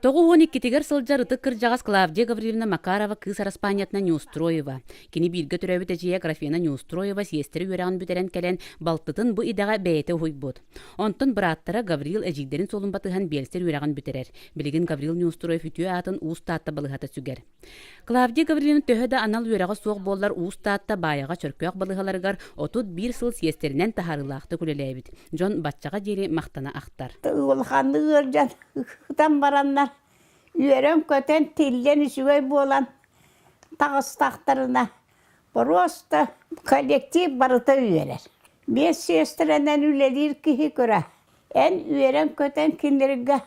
92-тигэр сылдьар ытык кырдьаҕас Клавдия Гаврильевна Макарова кыыс араспаанньатына Неустроева. Кини бииргэ төрөөбүт эдьиийэ Графена Неустроева сиэстэрэ үөрэҕин бүтэрэн кэлэн, балтытын бу идэҕэ бэйэтэ уһуйбут. Онтон бырааттара Гаврил эдьиийдэрин суолун батыһан биэлсэр үөрэҕин бүтэрэр. Билигин Гаврил Неустроев үтүө аатын Уус Таатта балыыһата сүгэр. Клавдия Гаврильевна төһө да анал үөрэҕэ суох буоллар Уус Таатта Баайаҕа Чөркөөх балыыһаларыгар 31 сыл сиэстэринэн таһаарыылаахтык үлэлээбит. Дьон баччаҕа диэри махтана ахтар. Улаханнык ыалдьан ытан бараннар үөрэн-көтөн тиллэн үчүгэй буолан таҕыстахтарына боруоста коллектив барыта үөрэр. Биэс сиэстэрэнэн үлэлиир киһи кыра. Эн үөрэн-көтөн кинилэргэ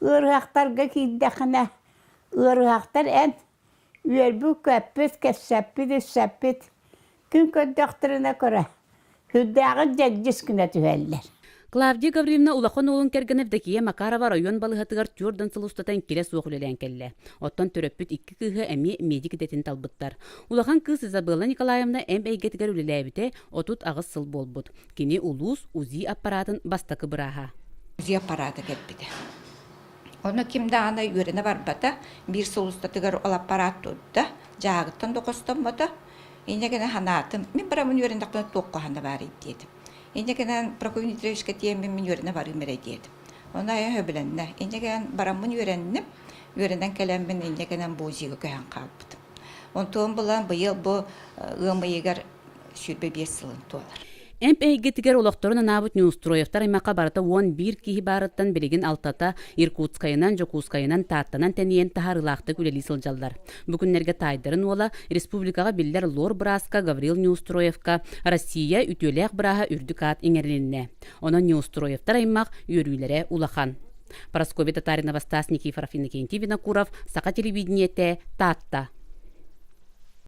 ыарыһахтарга киирдэххинэ ыарыһахтар эн үөрбүт-көппүт, кэпсэппит-ипсэппит күн көрдөхтөрүнэ көрө, сүрдээҕин дьэгдьис гына түһэллэр. Клавдия Гаврильевна улахан уолун кэргэнэ Евдокия Макарова оройуон балыыһатыгар түөрт сыл устата эҥкилэ суох үлэлээн кэллэ. Оттон төрөппүт икки кыыһа эмиэ медик идэтин талбыттар. Улахан кыыс Изабелла Николаевна эмп эйгэтигэр үлэлээбитэ 38 сыл буолбут. Кини улуус УЗИ аппараатын бастакы бырааһа. УЗИ аппарата кэлбитэ. Ону ким даҕаны үөрэнэ барбата, биир сыл устатыгар ол аппараат турда, дьааһыгыттан да хостоммото. Инньэ гынан санаатым, мин бараммын үөрэннэхпинэ туох куһаҕана баарый диэтим. Инньэ гынан Прокопий Дмитриевичка тиийэммин мин үөрэнэ барыым эрэ диэтим. Ону айа сөбүлэннэ. Инньэ гынан бараммын үөрэнним, үөрэнэн кэлэммин инньэ гынан бу УЗИ-га көһөн хаалбытым. Онтуон булан быйыл бу ыам ыйыгар 25 сылын туолар. Эмп эйгэтигэр олохторун анаабыт Неустроевтар аймахха барыта 11 киһи баарыттан билигин алтата Иркутскайынан, Дьокуускайынан, Тааттанан тэнийэн таһаарыылаахтык үлэлии сылдьаллар. Бу күннэргэ таайдарын уола республикаҕа биллэр лор-бырааска Гаврил Неустроевка Россия үтүөлээх бырааһа үрдүк аат иҥэрилиннэ. Онон Неустроевтар аймах үөрүүлэрэ улахан. Парасковья Татаринова, Стас Никифоров, Иннокентий Винокуров, Саха телевидениетэ, Таатта.